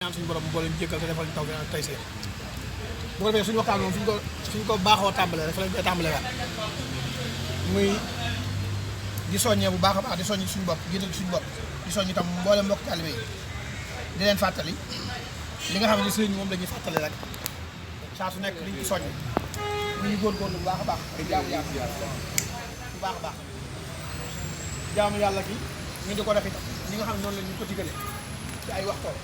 ñaan suñu borom boole ñu jéggal te defal ñu taw bi ak tayseer bu ko defee suñu waxtaan moom suñ ko baaxoo tàmbalee rek fa lañ koy tàmbalee waat muy di soññee bu baax a baax di soññ suñu bopp jiital suñu bopp di soññ itam mboolem mbokk taalibe yi di leen fàttali li nga xam ne sëriñ moom la ñuy fàttali rek saa su nekk liñ ci soññ ñu góorgóorlu bu baax a baax jaamu yàlla bu baax a baax jaamu yàlla gi ñu di ko def itam ñi nga xam ne noonu la ñu ko digale ci ay waxtoo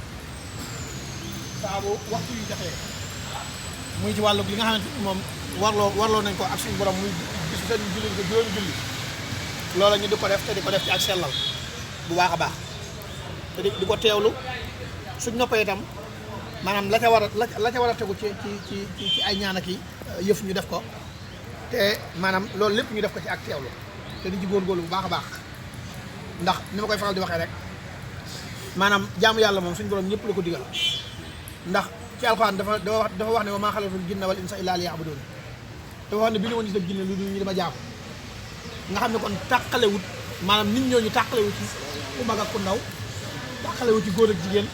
saa bu waxtu yu jotee muy ci wàllu li nga xamante ni moom warloo nañ ko ak suñu borom muy gis seen julli ko juróomi julli loola ñu di ko def te di ko def ci ak sellal bu baax a baax te di ko teewlu suñ noppee itam maanaam la ca war a tegu ci ay ñaan ak yi yëf ñu def ko te maanaam loolu lépp ñu def ko ci ak teewlu te di ci góorgóorlu bu baax a baax ndax ni ma koy faral di waxee rek maanaam jaamu yàlla moom suñu borom ñëpp la ko digal ndax ci alxuraan dafa wax ne wa maa xalaqtul jinna wal insa illaa liya'buduun dafa wax ne bi ñu woon gis ak jinne lu dul ñu dama jaamu nga xam ne kon tàqalewut maanaam nit ñooñu tàqalewut ci ku mag ak ku ndaw tàqalewut ci góor ak jigéen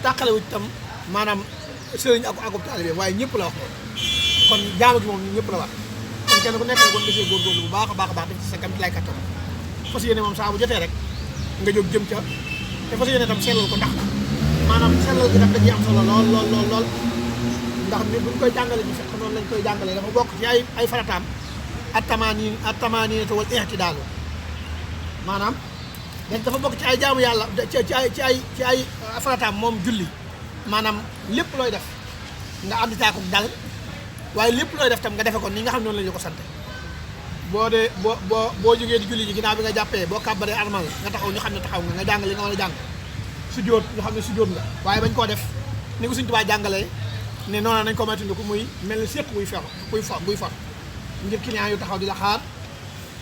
tàqalewut itam maanaam sëriñ ak taalibe waaye ñëpp la wax moom kon jaamu gi moom ñëpp la wax kon kenn ku nekk kon desee góorgóorlu bu baax a baax def ci sa kam ci lay kattan fas yéene moom saa bu jotee rek nga jóg jëm ca te fas yéene itam sellal ko ndax maanaam sellal gi daf dañuy am solo lool ndax ni buñ koy jàngale ci fekk noonu lañ koy jàngalee dafa bokk ci ay farataam at-tamaaniinatu wal i'tidaalu maanaam dafa bokk ci ay jaamu yàlla ci ay farataam moom julli maanaam lépp looy def nga ànd caakuk dal waaye lépp looy def tam nga defe ko ni nga xam ne noonu la ñu ko sante boo jógee di julli ji ginnaaw bi nga jàppee boo kàbbaree armal nga taxaw ñu xam ne taxaw nga jàng li nga war a jàng sujjóot ñu xam ne sujjóot nga waaye bañ koo def ni ko Sëriñ Tuubaa jàngalee ne noonu nañ ko moytandiku muy mel ni séq buy for ngir client yu taxaw di la xaar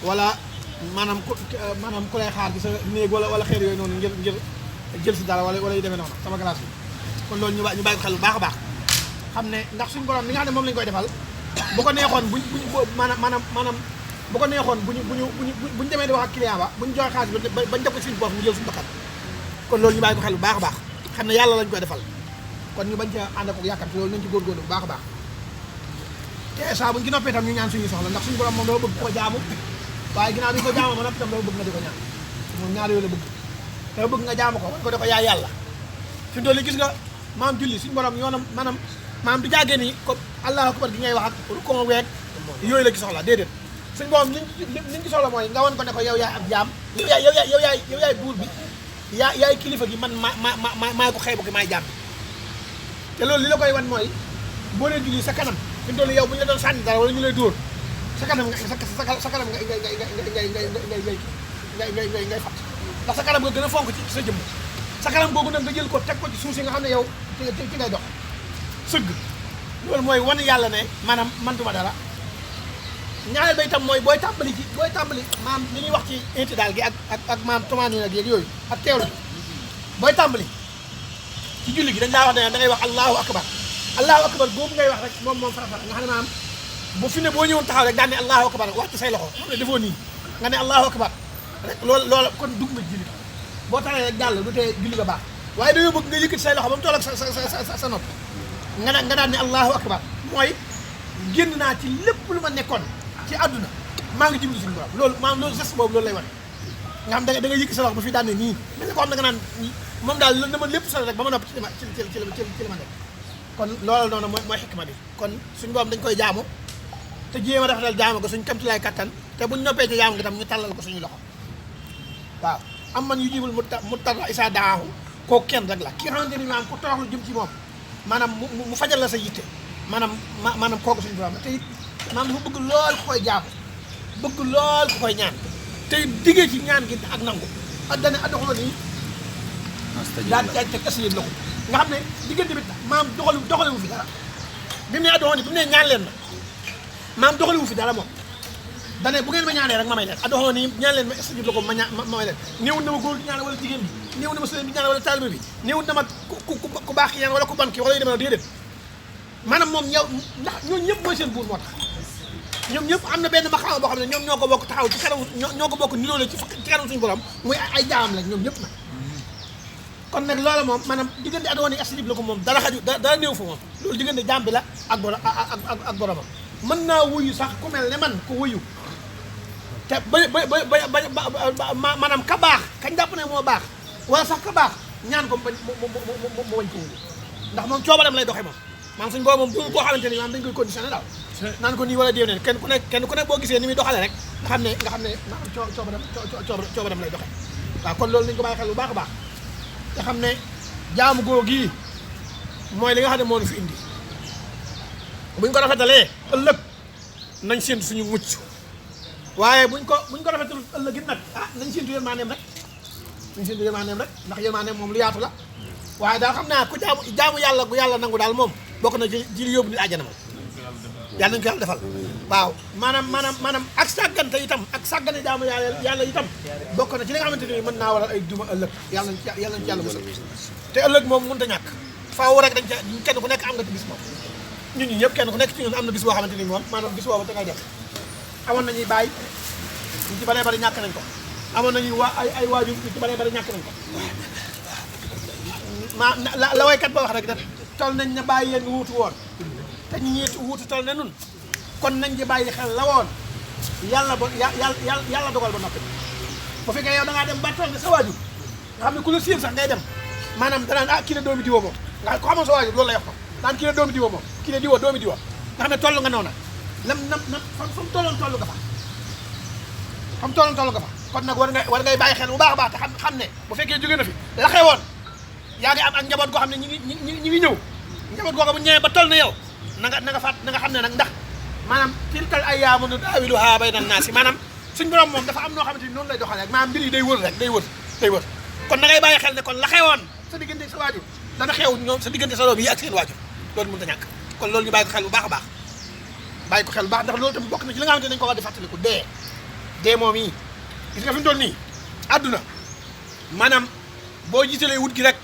wala maanaam ku lay xaar ci sa néeg wala xeer yooyu noonu ngir jël si dara wala yu demee noonu sama glace bi kon loolu ñu bàyyi ko xel bu baax a baax xam ne ndax suñu borom li nga xam ne moom lañ koy defal bu ko neexoon maanaam bu ko neexoon buñu demee di wax ak client ba buñu joxe xaalis bañ def ko suñu bopp ñu jël suñu bakkan kon loolu ñu bàyyi ko xel bu baax a baax xam ne yàlla lañ koy defal kon ñu bañ ca ànd ak yàkkamti loolu nañ ci góorgóorlu bu baax a baax te saa buñ ci noppee tam ñu ñaan suñu soxla ndax suñu borom moom dafa bëgg ko jaamu waaye ginnaaw bi ko jaamu ma noppi tam dafa bëgg nga di ko ñaan moom ñaar yooyu la bëgg dafa bëgg nga jaamu ko wan ko de ko yaay yàlla fi mu toll gis nga maam julli suñu borom yoonam maanaam du jaagee ni comme allahu akbar gi ngay wax ak rukkoo weeg yooyu la ci soxla déedéet suñu borom liñ ci soxla mooy nga wan ko ne ko yow yaay ab jaam yow yaay buur bi yaay kilifa gi man maay ko xeebu ki maay jaam te loolu li la koy wan mooy boo leen julli sa kanam fi mu toll yow bu ñu la doon sànni dara wala ñu lay dóor sa kanam ngay fat ndax sa kanam nga gën a fonk ci sa jëmm sa kanam googu nag nga jël ko teg ko ci suuf si nga xam ne yow ci ngay dox sëgg loolu mooy wan yàlla ne maanaam man duma dara ñaareel ba itam mooy booy tàmbali maam li ñuy wax ci intidaal gi ak maam tumaani nag yooyu ak teewlu booy tàmbali ci julli gi dañ laa wax ne da ngay wax allahu akbar boobu ngay wax rek moom farafara nga xam ne maanaam bu fi ne boo ñëwoon taxaw rek daan ne allahu akbar wax ci say loxo xam ne defoo nii nga ne allahu akbar rek loolu kon dugg nga julli boo taxee rek jàll du tee julli nga baax waaye dañoo bëgg nga yëkkati say loxo ba mu toll ak sa nopp nga daan ne allahu akbar mooy génn naa ci lépp lu ma nekkoon ci àdduna maa ngi jublu suñu borom loolu maanaam loolu geste boobu loolu lay wane nga xam da nga yëkkati sa loxo ba fii daan ne nii mel ni ko xam ne nga naan moom daal na ma lépp solo rek ba ma nopp ci li ma nekk kon loolu noonu mooy xikma bi kon suñu borom dañ koy jaamu te jéem a rafetal jaamu ko suñ kamtulaay kattan te buñ noppee ci jaamu gi tam ñu tàllal ko suñu loxo waaw am man yu jibul mu tar isa daahu kooku kenn rek la ki nga xamante ni maanaam ku toroxlu jëm ci moom maanaam mu fajal la sa yitte maanaam kooku suñu borom te it maanaam dafa bëgg lool ku koy jaamu bëgg lool ku koy ñaan te diggee ci ñaan gi ak nangu ak dane addoxaloo nii daan caay teg asiyéen la ko nga xam ne diggante bi maam doxalewu fi dara bi mu ne addoxoo ni bi mu ne ñaan leen maam doxalewu fi dara moom dane bu ngeen ma ñaanee rek ma may leen addoxoo nii ñaan leen ma stajib la ko ma may leen néewul na ma góor ñaan wala jigéen bi néewul na ma sëriñ bi ñaan wala taalibe bi néewul na ma ku baax ki ñaan wala ku ban ki wala yu demee noonu déedéet maanaam moom yow ndax ñooñu ñëpp mooy seen buur moo tax ñoom ñëpp am na benn maqaama boo xam ne ñoom ñoo ko bokk taxaw ci kanam ñoo ko bokk niroo la ci kanam suñu borom muy ay jaamam lañ ñoom ñëpp nag kon nag loola moom maanaam diggante adoon yi astajib la ko moom dara xaju dara néew fa moom loolu diggante jaam bi la ak borom ak boromam mën naa wuyu sax ku mel ne man ko wuyu te ba maanaam ka baax kañ jàpp ne moo baax wala sax ka baax ñaan ko mu wañ ko wuyu ndax moom coobaram lay doxee moom maanaam suñ boobu moom du koo xamante ni maanaam dañ koy conditionné daal naan ko nii wala déew neen kenn ku nekk boo gisee ni muy doxale rek nga xam ne coobaram lay doxee waaw kon loolu nañ ko bàyyi xel bu baax a baax te xam ne jaamu googu mooy li nga xam ne moo ñu fi indi buñ ko rafetalee ëllëg nañ séentu suñu mucc waaye buñ ko rafetal ëllëg it nag nañ séentu yërmandeem rek ndax yërmandeem moom lu yaatu la waaye daal xam naa ku jaamu yàlla gu yàlla nangu daal moom bokk na ci li yóbbu nit àjjana moom yàlla nañu ko yàlla defal waaw maanaam ak sàggante itam ak sàggane jaamu yàlla itam bokk na ci li nga xamante ni mën naa waral ay duma ëllëg yàlla nañ ci yàlla musal te ëllëg moom mënut a ñàkk faaw rek dañ ca kenn ku nekk am nga ci bis moom ñun ñi ñëpp kenn ku nekk ci ñun am na bis boo xamante ni moom maanaam bis boobu da ngay def amoon nañuy bàyyi ñu ci baree bari ñàkk nañ ko amoon nañuy ay waajur ñu ci baree bari ñàkk nañ ko la waykat ba wax rek def tol nañ na bàyyi yéen wuutu woon te ñu ñeet wuutu tol ne nun kon nañ di bàyyi xel la woon yàlla dogal ba noppi bu fekkee yow da ngaa dem ba toll ne sa waajur nga xam ne ku la séen sax ngay dem maanaam danaan kii la doomi diwa moom nga ko xamoon sa waajur loolu lay wax ko daan kii la doomi diwa moom kii la diwa doomi diwa nga xam ne toll nga noona fa mu tolloon toll nga fa kon nag war ngay bàyyi xel bu baax a baax te xam ne bu fekkee jóge na fi la xewoon yaa ngi am ak njaboot goo xam ne ñi ngi ñëw njaboot googu bu ñëwee ba toll na yow na nga xam ne nag ndax maanaam tilkal ayyaamu nudaawiluhaa bayna naasi maanaam suñ borom moom dafa am noo xamante ni noonu lay doxalee rek maanaam mbir yi day wër rek day wër kon da ngay bàyyi xel ne kon la xewoon sa diggante sa waajur dana xew ñoom sa diggante sa doom yi ak seen waajur loolu mënut a ñàkk kon loolu ñu bàyyi ko xel bu baax a baax ndax loolu tamit bokk na ci li nga xamante ne dañu ko war di fàttaliku dee moom yi gis nga fi mu toll nii àdduna maanaam boo jiitalee wut gi rek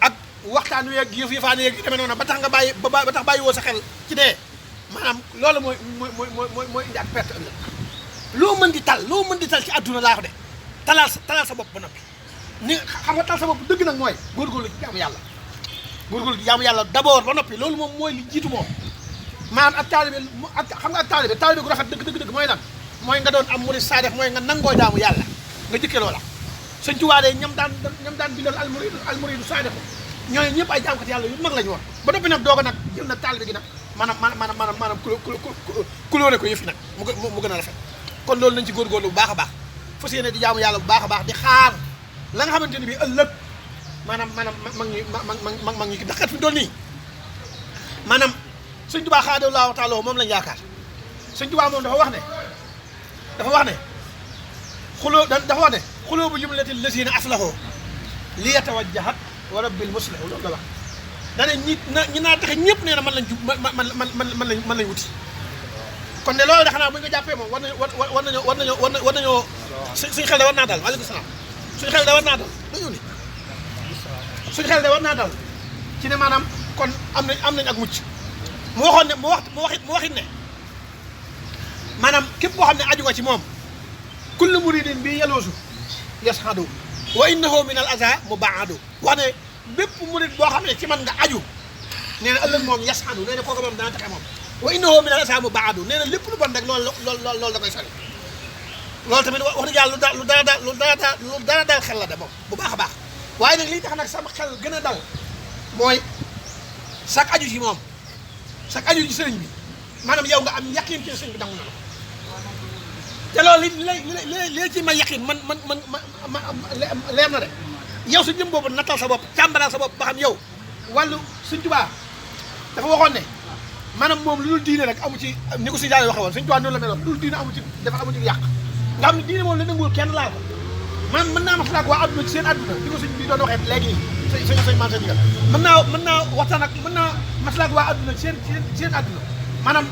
ak waxtaan wi ak yëf yëfaan yeeg yu demee noonu ba tax nga bàyyi ba tax bàyyi woo sa xel ci dee maanaam loolu mooy indi ak perte ëllëg loo mën di tal ci àdduna laa ko de talal sa bopp ba noppi ni xam nga tal sa bopp dëgg nag mooy góorgóorlu ci jaamu yàlla d'abord ba noppi loolu moom mooy li jiitu moom maanaam ak taalibe gu rafet dëgg mooy lan mooy nga doon am murid saadix mooy nga nangoo jaamu yàlla nga jëkkee loola Sëñ Tuubaa de ñam daan bindal almuridu saadix ñooñu ñëpp ay jaamkat yàlla yu mag lañu woon ba noppi nag doog a nag jël nag taalibe gi nag maanaam kulóore ko yëf yi nag mu gën a rafet kon loolu nañ ci góorgóorlu bu baax a baax fas yéene di jaamu yàlla bu baax a baax di xaar la nga xamante ni bii ëllëg maanaam mag ñi ndax kat fi doon nii maanaam Sëñ Tuubaa xaadallahu taala moom lañ yaakaar Sëñ Tuubaa moom dafa wax ne xuloo bu jumlati lazina aflahu li yatawajjahat wa rabbil muslihu loolu la wax dane ñi naa taxe ñëpp nee na man lañ wuti kon ne loolu de xanaa bu ñu ko jàppee moom war nañoo suñu xel de war naa dal waaleykum salaam suñu xel de war naa dal dañu ni suñu xel de war naa dal ci ne maanaam kon am nañ ak mucc mu waxoon ne mu waxit ne maanaam képp koo xam ne aju nga ci moom kullu muridin bi yaloosu yashadu wa innahu min al aza mubaadu wax ne bépp murid boo xam ne ci man nga aju nee na ëllëg moom yashadu nee na kooku moom dana taxe moom wa innahu min al aza mubaadu nee na lépp lu bon rek loolu da koy sori loolu tamit wax dëgg yàlla lu dara dal xel la de moom bu baax a baax waaye nag lii tax nag sama xel gën a dal mooy sak aju ci moom sak aju ci sëriñ bi maanaam yow nga am yaqin ci sëriñ bi nangu na la te loolu li ci may yaqin man leer na de yow sa jëm boobu nattal sa bopp càmbaral sa bopp ba xam yow wàllu Sëñ Tuubaa dafa waxoon ne maanaam moom lu dul diine rek amu ci ni ko si daal waxee woon Sëñ Tuubaa noonu la meloon lu dul diine amu ci yàq nga xam ne diine moom la nanguwul kenn laal ko man mën naa maslaak waa adduna ci seen adduna di ko sëñ bi doon waxee léegi nii sëñ man sa digal mën naa waxtaan ak mën naa maslaak waa adduna ci seen adduna maanaam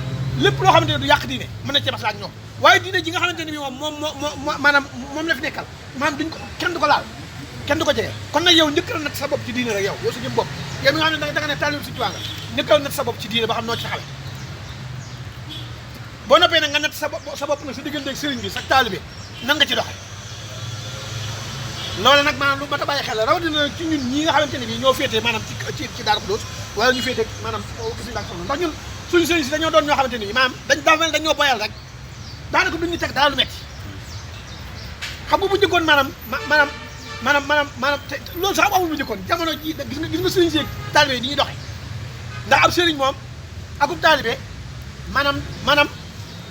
lépp loo xamante ne du yàq diine mën na ci maslaak ñoom waaye diine ji nga xamante ne bi moom la fi nekkal maanaam duñ ko kenn du ko laal kenn du ko jege kon nag yow njëkkal nat sa bopp ci diine rek yow sa jëm bopp yow mi nga xam ne da nga ne taalibe Sëñ Tuubaa nga njëkkal nat sa bopp ci diine ba xam noo ci taxawee boo noppee nag nga nat sa bopp nag sa diggante ak sëriñ bi sa taalibe nan nga ci doxe loolu nag maanaam lu mat a bàyyi xel la rawatina ci ñun ñi nga xamante ne bii ñoo féetee maanaam ci Daaru Xudoos wala ñu féetee maanaam gis nga soxna ndax ñun suñu sëriñ si dañoo doon ñoo xamante ne bii maanaam daa mel dañoo boyal rek daanaka duñ ñu teg dara lu metti xam nga bu njëkkoon maanaam te loolu sax amul bu njëkkoon jamono ji gis nga sëriñ si taalibe yi di ñuy doxee ndax ab sëriñ moom akub taalibe maanaam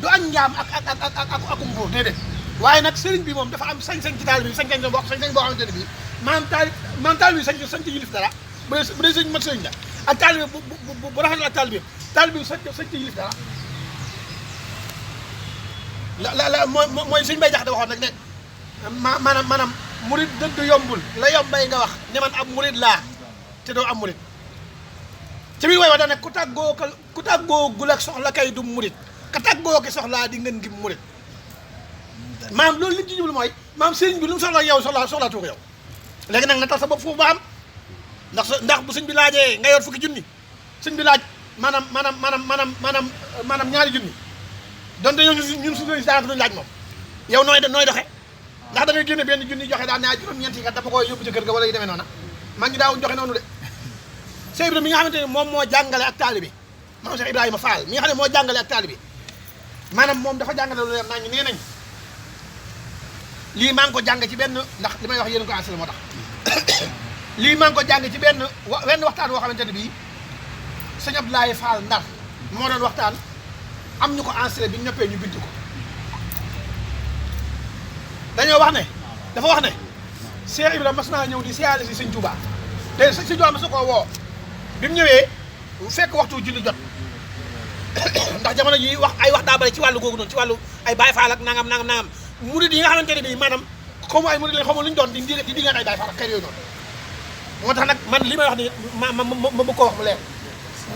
du ak njaam ak nguur déedéet waaye nag sëriñ bi moom dafa am sañ-sañ ci taalibe bi sañ-sañ boo xamante ne bii maanaam taalibe bi sañ ci yilif dara bu dee sëriñ mat sëriñ la ak taalibe bu rafetlu ak taalibe bi sañ ci yilif dara la mooy sëñ bay jax da waxoon nag ne maanaam murid dëgg yombul la yombay nga wax ne man ab murid laa te doo am murid ci biir way wa da ne ku tàggoo gul ak soxla kay du murid ka tàggoo ki soxlaa di ngeen gi murid maanaam loolu li ñu ci jublu mooy maanaam sëriñ bi lu mu soxla yow soxlaatu ko yow léegi nag nga tax sa bopp foofu ba am ndax bu sëñ bi laajee nga yor fukki junni sëñ bi laaj maanaam ñaari junni donte ñun suñu daanaka duñu laaj moom yow nooy doxe ndax da ngay génne benn junni joxe daal ne juróom-ñeent yi kat dama koy yóbbu ci kër ga wala yu demee noona maa ngi daawuñu joxe noonu de Cheikh Ibrahima mi nga xamante ne moom moo jàngale ak taalibe maam Cheikh Ibrahima Fall mi nga xam ne moo jàngale ak taalibe maanaam moom dafa jàngale lu leer naa ñu nee nañ lii maa ngi ko jàng ci benn ndax li may wax yéen ko ansel moo tax lii maa ngi ko jàng ci wenn waxtaan woo xamante ne bii sëñ Abdoulaye Fall Ndar moo doon waxtaan am ñu ko enregistré bi ñu ñëppee ñu bind ko dañoo wax ne dafa wax ne Cheikh Ibrahima mas naa ñëw di siyaare si sëñ Touba te sëñ Touba mas na koo woo bi mu ñëwee fekk waxtu julli jot ndax jamono ji wax daa bari ci wàllu googu noonu ci wàllu ay Baye Fall ak nangam murid yi nga xamante ne bii maanaam xaw ma ay murid lañ xaw ma lu ñu doon di dingaan ay Baye Fall ak xeet yooyu noonu moo tax nag man li may wax ni ma bëgg koo wax mu leer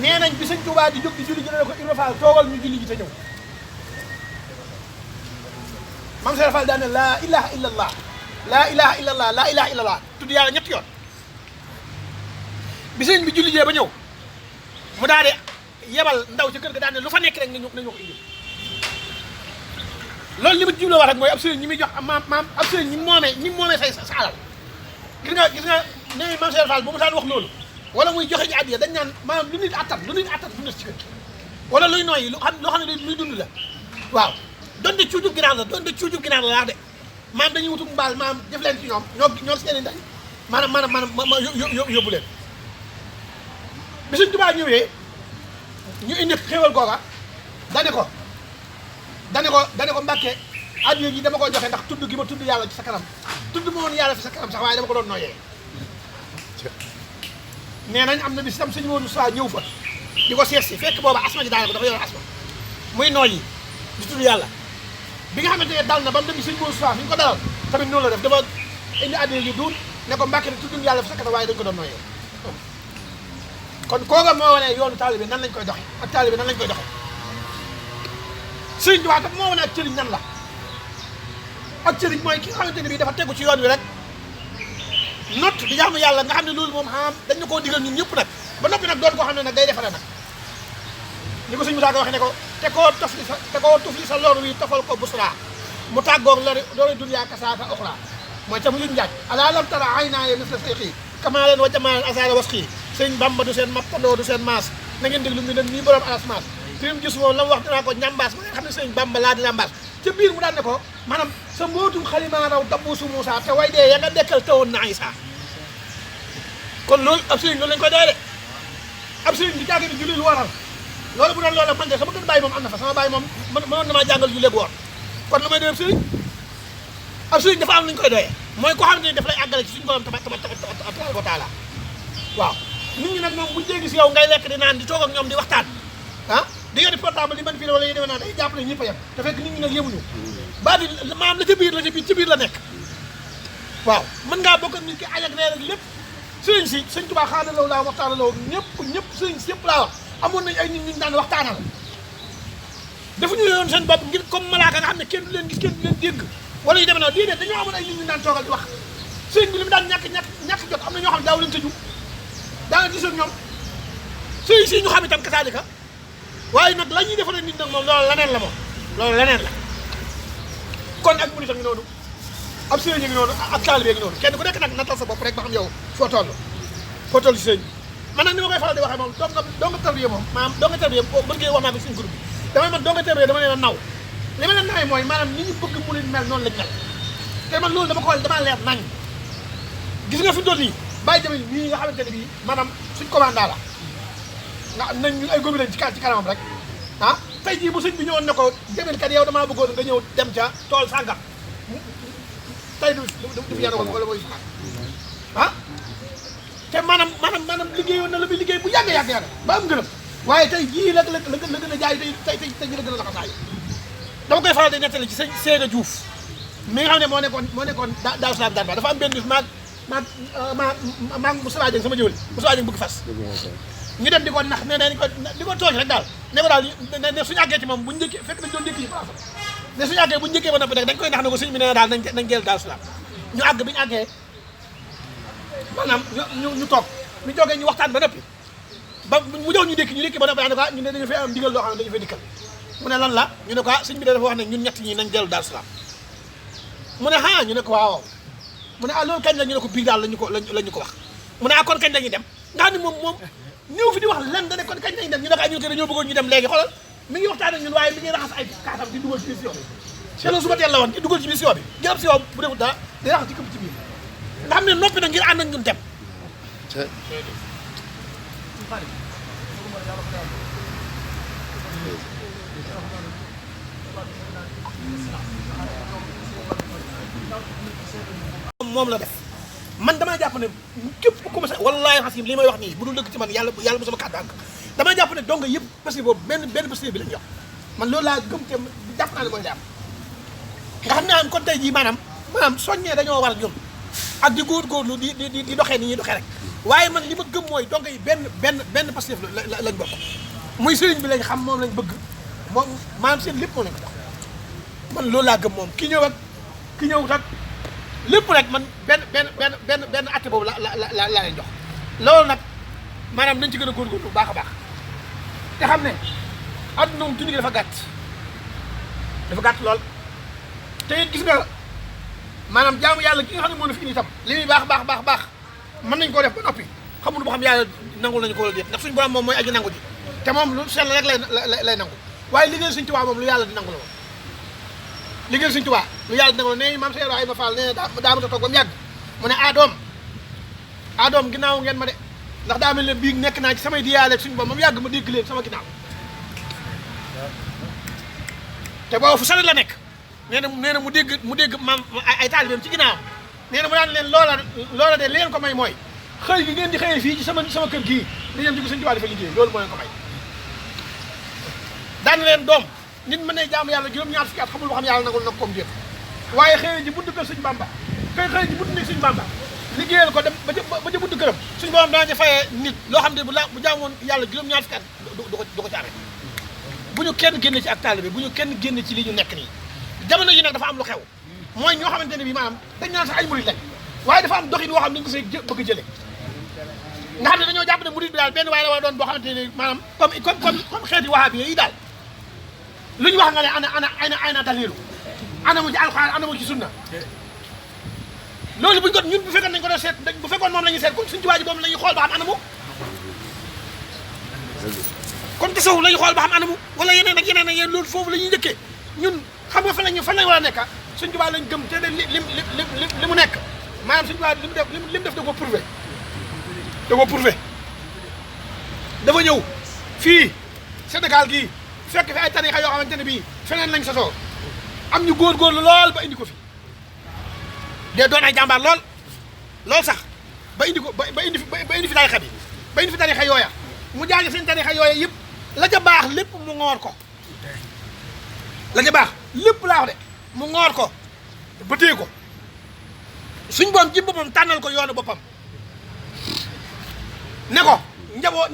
nee nañ bi sëñ Touba di jóg di julli jëlee ko Ibra Fall toogal ñu julli ji te ñëw Mame Cheikh Fall daan ne laa ilaha illallah laa ilaha illallah laa ilaha illallah tudd yàlla ñetti yoon bi sëñ bi julli jee ba ñëw mu daal di yebal ndaw ci kër ga daan ne lu fa nekk rek nañu ko indi loolu li ma jubloo wax rek mooy ab sëriñ ñi muy jox maam ab sëriñ ñi moomee sa alal gis nga ne Mame Cheikh Fall bu mu daan wax loolu wala muy joxe ji addiya dañ naan maanaam lu nit attan dund ci kër wala luy nooyi loo xam ne luy dund la waaw donte cuujub ginaar la laax de maanaam dañuy wutum mbaal maanaam def leen ci ñoo seeni ndañ maanaam yóbbu leen bi Sëñ Tuubaa ñëwee ñu indi xéwal googa dane ko Mbàkke addiya ji dama ko joxe ndax tudd gi ma tudd yàlla ci sa kanam tudd ma woon yàlla fi sa kanam sax waaye dama ko doon nooyee nee nañ am na bis tam sëñ Modou Sa ñëw fa di ko seet si fekk booba asma ji daane ko dafa yor asma muy nooy yi di tudd yàlla bi nga xamante ne dal na ba mu dem sëñ Modou Sa fi ñu ko dalal tamit noonu la def dafa indi addiya ji duut ne ko Mbàkke ne tudd yàlla fi sa kanam waaye dañ ko doon nooyee kon kooga moo wane yoonu taalibe nan lañ koy doxe ak taalibe nan lañ koy doxe sëriñ Tuubaa tam moo wane ak cëriñ nan la ak cëriñ mooy ki nga xamante ne bii dafa tegu ci yoon wi rek not di jaamu yàlla nga xam ne loolu moom xam dañ na koo digal ñun ñëpp nag ba noppi nag doon koo xam ne nag day defare nag ni ko sëñ Musaa Ka waxee ne ko te koo tufli sa lor wi tofal ko busra mu tàggoog loolu duniyaa kasaaka oxra mooy ca mu yuñ njaaj alaa lam tara ay naa ye mis la sayxii kamaa leen wa jamaaleen asaara wasxii sëñ Bamba du seen mappandoo du seen maas na ngeen déglu mu ne nii borom alas maas fi mu gis moom la mu wax dinaa ko ñambaas ba nga xam ne sëñ Bamba laa di ñambaas ca biir mu daan ne ko maanaam sa mbootum xalimaa raw dabbuusu Muusaa te way dee ya nga dekkal tawoon na Isaa kon loolu ab sëriñ loolu lañ koy doy de ab sëriñ di jàgg ni julli lu waral loolu bu doon loolu man de sama kër bàyyi moom am na fa sama bàyyi moom mënoon na maa jàngal julli gu war kon lu may doy ab sëriñ dafa am lu ñu koy doyee mooy koo xam ne daf lay àggale ci suñu borom tabaaraka wa taala waaw nit ñi nag moom buñu dee gis yow ngay lekk di naan di toog ak ñoom di waxtaan ah di yor di portable di man fii wala yi demee naan day jàpp ne ñëpp a yem te fekk nit ñi nag yemuñu ba di maam la ca biir la nekk waaw mën ngaa bokk ak nit ki añ ak reer ak lépp sëriñ si sëñ Tuubaa xaada law laa waxtaana law ñëpp sëriñ si yëpp laa wax amoon nañu ay nit ñu daan waxtaanal defuñu yoon seen bopp ngir comme malaaka nga xam ne kenn du leen gis kenn du leen dégg wala yu demee noonu déedéet dañoo amoon ay nit ñu daan toogal di wax sëriñ bi li mu daan ñàkk jot am na ñoo xam ne daaw leen tëju daana gis ak ñoom sëriñ si ñu xam itam kasaalika waaye nag la ñuy defalee nit nag moom loolu leneen la kon ak mu ni tam ngi noonu ab sëriñ ngi noonu ab taalibe ngi noonu kenn ku nekk nag nattal sa bopp rek ba xam yow foo toll ci sëriñ bi man nag ni ma koy faral di waxee moom doo nga tarbiya moom maanaam doo nga tarbiya bëggee wax naa ko suñu groupe bi damay man doo nga tarbiya dama leen a naw li ma leen nawee mooy maanaam ni ñu bëgg mu leen mel noonu lañ mel te man loolu damaa leer nañ gis nga fi doon nii bàyyi jamil nii nga xamante ne bii maanaam suñ commanda la nga nañ ñun ay góobi lañ ci kanamam rek ah tey jii bu sëñ bi ñëwoon ne ko jamil kat yow damaa bëggoon nga ñëw dem ca tool sàngam tey du fi yàlla wala mooy faat ah te maanaam liggéeyoon na la bi liggéey bu yàgg ba am ngërëm waaye tey jii la gën a jaay tey ñu la gën a laxasaay dama koy faral di nettali ci sëñ Séga Diouf mi nga xam ne moo nekkoon daaw salaam daan ba dafa am benn bis maag Moussa Dieng sama jëwal Moussa Dieng bëgg fas ñu dem di ko nax ne di ko tooñ rek daal ne ko daal ne suñu àggee ci moom buñu njëkkee fekk dañ doon njëkk yi place ne suñu àggee buñu njëkkee ba noppi rek dañ koy nax ne ko sëñ bi nee daal nañ jël daal salaam ñu àgg bi ñu àggee maanaam ñu toog ñu toogee ñu waxtaan ba noppi ba mu jox ñu dékki ba noppi daanaka ñu ne dañu fay am ndigal loo xam ne dañu fay dikkal mu ne lan la ñu ne ko sëñ bi dafa wax ne ñun ñett ñi nañ jël daal salaam mu ne ñu ne ko waaw mu ne loolu kañ la ñu ne ko bii daal lañu ko wax mu ne kon kañ la ñuy dem nga xam ne moom ñëw fi di wax lan da ne kon kañ la ñuy dem ñu ne ko ñun ko dañoo bëggoon ñu dem léegi xoolal mi ngi waxtaan ak ñun waaye mi ngi raxas ay kaasam di dugal ci biir siwo bi te loolu suba teel la woon di dugal ci biir siwo bi jërëb siwo bu defut daa day raxas ci këpp ci biir nga xam ne noppi na ngir ànd ak ñun dem moom la def man damaa jàpp ne képp ku commencé wallaahi xasim li may wax nii bu dul dëgg ci man yàlla bu sama kàddu àgg damaa jàpp ne dong yëpp parce que boobu benn parce que bi lañ jox man loolu laa gëm te jàpp naa ne mooy li am nga xam ne am kon tey jii maanaam soññee dañoo war ñun ak di góorgóorlu di doxee ni ñuy doxee rek waaye man li ma gëm mooy dong yi benn parce que lañ bokk muy sëriñ bi lañ xam moom lañ bëgg moom maanaam seen lépp moom lañ ko jox man loolu laa gëm moom ki ñëw ak lépp rek man benn atte boobu la leen jox loolu nag maanaam nañ ci gën a góorgóorlu bu baax a baax te xam ne adduna moom dund gi dafa gàtt lool te it gis nga maanaam jaamu yàlla gi nga xam ne moo na fi indi itam li muy baax mën nañ koo def ba noppi xamul boo xam yàlla nangul nañu ko wala déet ndax suñu borom moom mooy aji nangu ji te moom lu sell rek lay nangu waaye liggéey Sëñ Tuubaa moom lu yàlla di nangu la moom liggéey Sëñ Tuubaa lu yàlla di nangu la ne maam Seydou Ibrahima Fall ne daa ma toog ba mu yàgg mu ne adoom ginnaaw ngeen ma de ndax daa mel ne bii nekk naa ci samay diyaale suñu borom moom yàgg ma dégg leen sama ginnaaw te boobu fu sori la nekk nee na mu dégg maam ay taalibeem ci ginnaaw nee na mu daan leen loola de li leen ko may mooy xëy gi ngeen di xëyee fii ci sama kër gii di dem ci Sëñ Tuubaa dafa liggéey loolu moo leen ko may daan leen doom nit mën ne jaamu yàlla juróom-ñaar fukki at xamul boo xam yàlla nagul nag comme déet waaye xëy ji buntu kër Sëñ Bamba xëy ji buntu nekk Sëñ Bamba liggéeyal ko dem ba ca buntu këram suñu borom dana ca fayee nit loo xam ne bu jaamoon yàlla juróom-ñaar fukki at du ko ci amee bu ñu kenn génne ci ak taalibe bu ñu kenn génne ci li ñu nekk nii jamono yi nag dafa am lu xew mooy ñoo xamante ne bii maanaam dañ naan sax ay murid lañ waaye dafa am doxin woo xam ne dañ ko see bëgg jëlee nga xam ne dañoo jàpp ne murid bi daal benn waaye la war a doon boo xamante ne maanaam comme xeeti wahabi yi daal lu ñu wax nga ne ana dalilu ana mu ci alxuraan ana mu ci sunna loolu buñ ko ñun bu fekkoon nañ ko doon seet bu fekkoon moom la ñuy seet kon suñu ci waaji boobu la ñuy xool ba xam ana mu kon tasawuf la ñuy xool ba xam ana mu wala yeneen ak yeneen loolu foofu la ñuy njëkkee ñun xam nga fan lañ war a nekk suñu tubaab lañ gëm te de li mu nekk maanaam suñu tubaab li mu def da ko prouvé dafa ñëw fii Sénégal gii fekk fi ay tarixa yoo xamante ne bii feneen lañ sosoo am ñu góorgóorlu lool ba indi ko fi de doon ay jàmbaar lool sax ba indi ko ba indi fi tarixa bi ba indi fi tarixa yooya mu jàngi seen tarixa yooya yëpp la ca baax lépp mu ngoor ko la ca baax lépp laa wax de mu ngoor ko ba téye ko suñ boom ji boppam tànnal ko yoonu boppam ne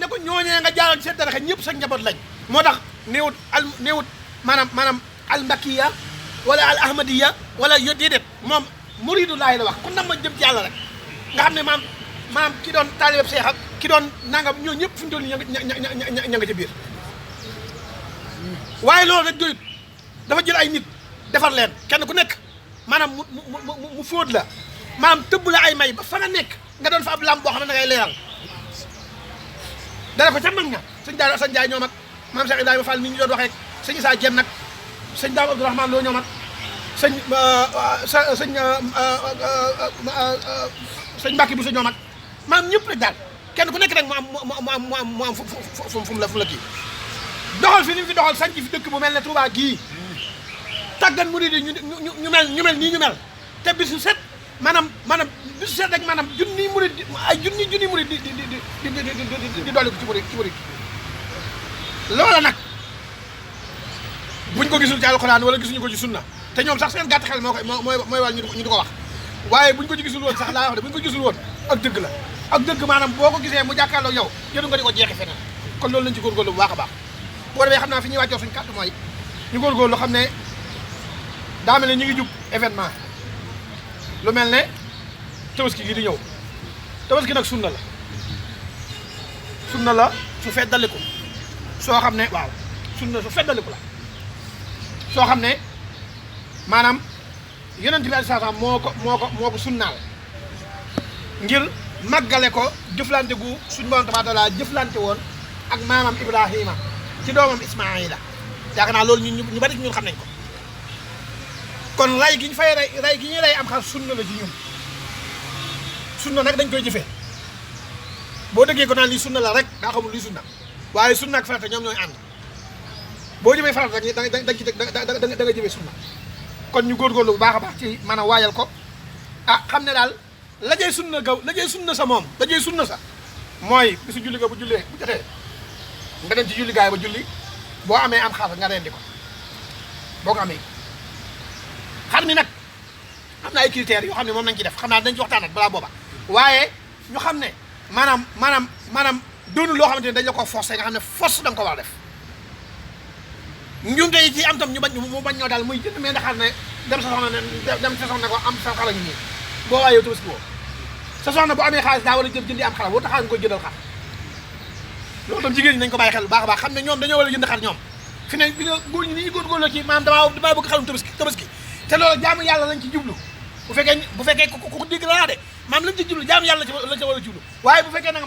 ko ñooñee nga jaaroon seen tarixa ñëpp sa njaboot lañ moo tax néewut maanaam al mbakiya wala al ahmadiya wala yo déedéet moom muridullaahi la wax ku nam ma jëm ci yàlla rek nga xam ne maam ki doon taalibeb seex ak ki doon nangam ñoo ñëpp fi mu toll nii ña nga ca biir waaye loolu rek doyut dafa jël ay nit defar leen kenn ku nekk maanaam mu fóot la maanaam tëbb la ay may ba fa nga nekk nga doon fa ab lam boo xam ne da ngay leeral dara ko ca mag nga sëñ Daara Assane Ndiaye ñoom ak maam Cheikh Ibrahima Fall mi ñu doon waxee sëñ Issa Dieng nag sëñ Daam Abdourahmane Lo ñoom ak sëñ Mbacke bu sa ñoom ak maanaam ñëpp rek daal kenn ku nekk rek mu am fu mu la kii doxal fi ni mu fi doxal sanc fi dëkk bu mel ne Touba gii tàggat murid yi ñu mel nii ñu mel te bisu set maanaam bisu set rek maanaam junni murid ay junni murid di dolli ko ci murid loola nag buñ ko gisul ci alxuraan wala gisuñu ko ci sunna te ñoom sax seen gàtt xel mooy wàll ñu di ko wax waaye buñ ko ci gisul woon sax laa wax de buñ ko gisul woon ak dëgg la ak dëgg maanaam boo ko gisee mu jàkkaarloo yow jëru nga di ko jeexi feneen kon loolu lañ ci góorgóorlu bu baax a baax bu ko defee xam naa fi ñuy wàccoo suñu kàddu mooy ñu góorgóorlu xam ne daa mel ne ñu ngi jub événement lu mel ne tabaski gi di ñëw tabaski nag sunna la su feddaliku soo xam ne waaw sunna su feddaliku la soo xam ne maanaam yonent bi alayhi salaam moo ko sunnaal ngir màggale ko jëflante gu suñu borom tabaaraka wa taala jëflante woon ak maamam Ibrahima ci doomam Ismaayila yaakaar naa loolu ñu bari ci ñun xam nañ ko kon ray gi ñu fay ray gi ñuy ray am xar sunna la ci ñun sunna nag dañ koy jëfee boo déggee ko naan lii sunna la rek daa xamul lii sunna waaye sunna ak farata ñoom ñooy ànd boo jëmee farata rek da nga jëfee sunna kon ñu góorgóorlu bu baax a baax ci maanaam waajal ko xam ne daal la jëy sunna sa moom la jëy sunna sa mooy bisu julli ga bu jotee nga dem ci julli gaay ba julli boo amee am xar nga rendi ko boo ko amee xar mi nag am na ay critères yoo xam ne moom nañ ci def xam naa dañ ci waxtaanat balaa booba waaye ñu xam ne maanaam doonul loo xamante ne dañ la ko forcé nga xam ne force da nga ko war a def njumte yi ci am tam mu bañ ñoo daal muy jënd mais ndaxar ne dem sa soxna ko am sa xala ñu nii boo waaye yow tabaski woo sa soxna bu amee xaalis daa war a jëndi am xar boo taxaa nga koy jëndal xar loolu tam jigéen ñi nañ ko bàyyi xel bu baax a baax xam ne ñoom dañoo war a jënd xar ñoom fi ne bi nga góor ñi ni góorgóorlu ci maanaam damaa bëgg xarum tabaski te loolu jaamu yàlla lañ ci jublu bu fekkee ku dégg laa de maanaam lañ ci jublu jaamu yàlla lañ ci war a jublu waaye bu fekkee nag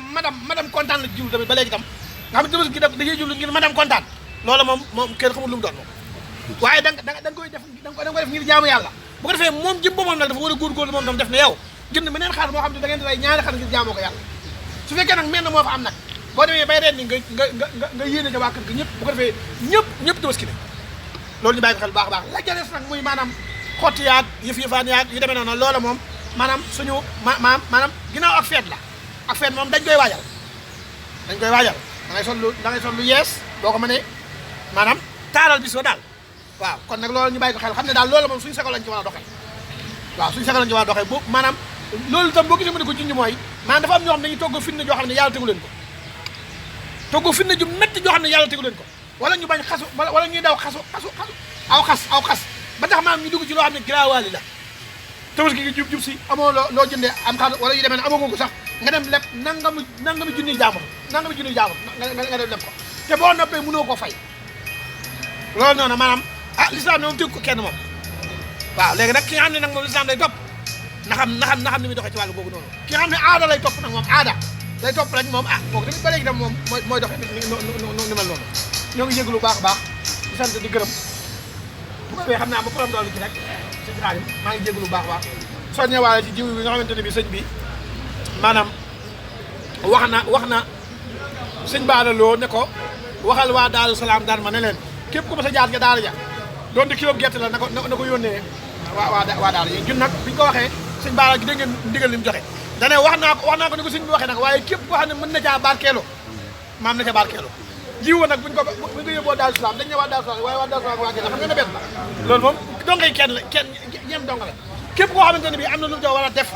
madame kontaan la ci jublu tamit ba léegi tam nga xam ne tabaski dañuy jublu ngir madame kontaan loola moom kenn xamul lu mu doon moom waaye da nga koy def ngir jaamu yàlla bu ko defee moom jëm boppam nag dafa war a góorgóorlu moom tam def ne yow jënd beneen xar moo xam ne da ngeen di rey ñaari xar ngir jaamoo ko yàlla su fekkee nag mel na moo fa am nag boo demee bay reen ni nga yéene ca waa kër ga ñëpp bu ko defee ñëpp tabaski ne loolu ñu bàyyi ko xel baax a baax la ca des nag muy maanaam xotti yaag yëfaan yaag yu demee noonu loola moom maanaam suñu maanaam ginnaaw ak feet la ak feet moom dañ koy waajal da ngay sol lu yees boo ko mënee maanaam taaral bis ba daal waaw kon nag loolu ñu bàyyi ko xel xam ne daal loolu moom suñu sago lañ ci war a doxee waaw suñu sago lañ ci war a doxee bu maanaam loolu itam boo gisee mu ne ko junj mooy maanaam dafa am ñoo xam ne dañuy togg fitna joo xam ne yàlla tegu leen ko togg fitna ju métti joo xam ne yàlla tegu leen ko wala ñu bañ xasu wala ñuy daw aw xas ba tax maam ñu dugg ci loo xam ne giraawaali la tabaski gi jub si amoo loo jëndee am xar wala yu demee ne amoo ko sax nga dem leb nangami junniy jaamur nga dem leb ko te boo noppee mënoo koo fay loolu noonu maanaam l'islam ne moom tëgg ko kenn moom waaw léegi nag ki nga xam ne nag moom l'islam day topp na xam ni muy doxee ci wàllu boobu noonu ki nga xam ne aada lay topp nag moom aada day topp rek moom kooku tamit ba léegi tam moom mooy doxee ni mel noonu ñoo ngi jégalu bu baax a baax di sant di gërëm bu ko defee xam naa ba problème doolu ci rek sëñ Xaadim maa ngi jégalu bu baax a baax soññee waale ci jiw bi nga xamante ne bi sëñ bi maanaam wax na sëñ Bara Lo ne ko waxal waa Daaru Salaam daan ma ne leen képp ku ma sa jaar nga daara ja doonte kilo gerte la na ko yónnee waa daara ja ñun nag biñu ko waxee sëñ Bara gi dégg ngeen ndigal li mu joxe dane wax naa ko ni ko sëñ bi waxee nag waaye képp koo xam ne mën na caa barkeeloo maam na ca barkeeloo jiw nag buñ ko yóbboo Daaru Salaam dañ ne waa Daaru Salaam waaye waa Daaru Salaam waa Gelle xam nga ne benn la loolu moom dongay kenn ñeem dong la képp koo xamante ne bi am na lu mu jox war a def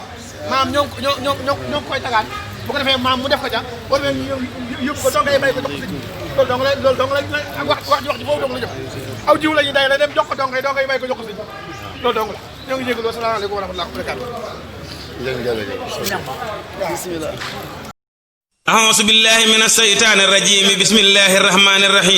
maam ñoo ngi koy tagaan bu ko defee maam mu def ko ca boo demee ñu yóbbu ko dongay bay ko jox ko sëñ loolu dong la ak wax ji foofu dong la jox aw jiw la ñu day la dem jox ko dongay bay ko jox ko sëñ loolu dong la ñoo ngi jégalu asalaamaaleykum wa rahmatulah wa barakaatu bismillah a'uuzu billahi mina shaytaani rajiim bismillahi rahmaani rahiim